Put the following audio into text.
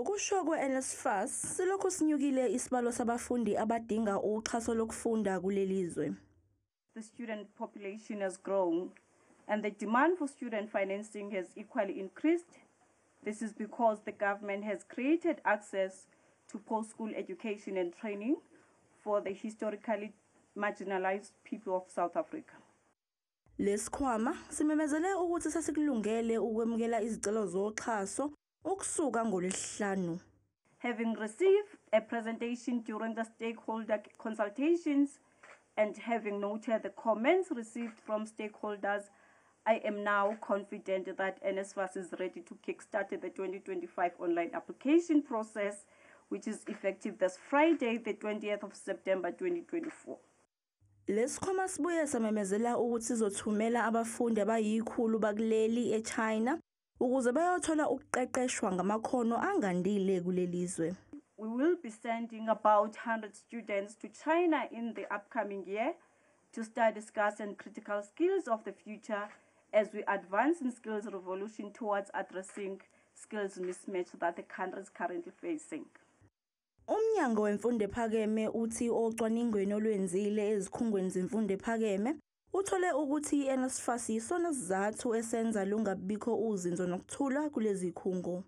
Ngokusho kwe-NSFAS, silokhu sinyukile isibalo sabafundi abadinga uxhaso lokufunda kulelizwe. The student population has grown and the demand for student financing has equally increased. This is because the government has created access to post-school education and training for the historically marginalized people of South Africa. Lesikhwama simemezele ukuthi sasikulungele ukwemukela izicelo zoxhaso ukusuka ngoLwesihlanu. Having received a presentation during the stakeholder consultations and having noted the comments received from stakeholders, I am now confident that NSFAS is ready to kickstart the 2025 online application process, which is effective this Friday, the 20th of September 2024. Lesikhwama sibuye samemezela ukuthi sizothumela abafundi abayikhulu bakuleli eChina ukuze bayothola ukuqeqeshwa ngamakhono angandile kulelizwe. We will be sending about 100 students to China in the upcoming year to study scarce and critical skills of the future as we advance in skills revolution towards addressing skills mismatch that the country is currently facing. Umnyango wemfundo ephakeme uthi ocwaningweni olwenzile ezikhungweni zemfundo ephakeme uthole ukuthi iNSFAS isona sizathu esenza lungabikho uzinzo nokuthula kulezi zikhungo.